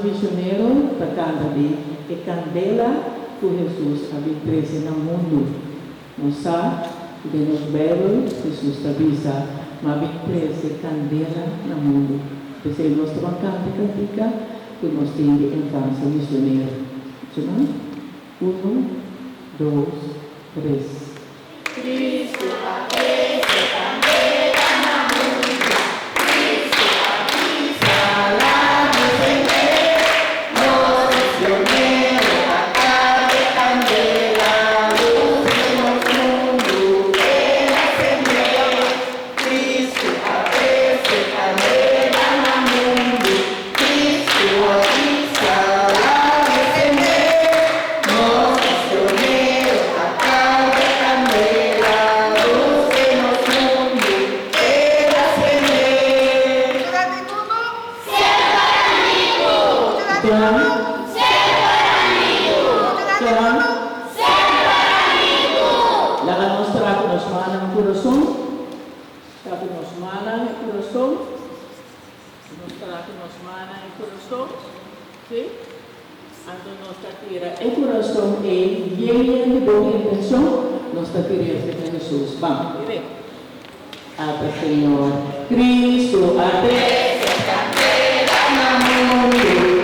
Misionero ta kanta di e kandela ku Hesus a bin trese na mundu. Nos sa ku den nos Beibel Hesus ta bisa, M'a bin trese kandela na mundu. P'esei nos ta ban kanta e kantika ku nos tin di Infansia Misionero. Escucha nan? Unu, dos, tres. Cristo a trese candela na mundu, Cristo a bisa laga sende, nos misionero ta karga e candela, lus den nos mundu keda sende. Cristo a trese candela na mundu, Cristo a bisa laga sende, nos misionero ta karga e candela, lus den nos mundu keda sende. Ton. Ton. Laga nos traha ku nos mannan kurason. Traha ku nos mannan e kurason. Nos traha ku nos mannan e kurason. Sí? Anto nos ta tira e kurason ei yen yen di bon intenshon, nos ta tir'é serka Hesus. Ban, tir'é. Ata Señor Cristo a trese candela na mundu.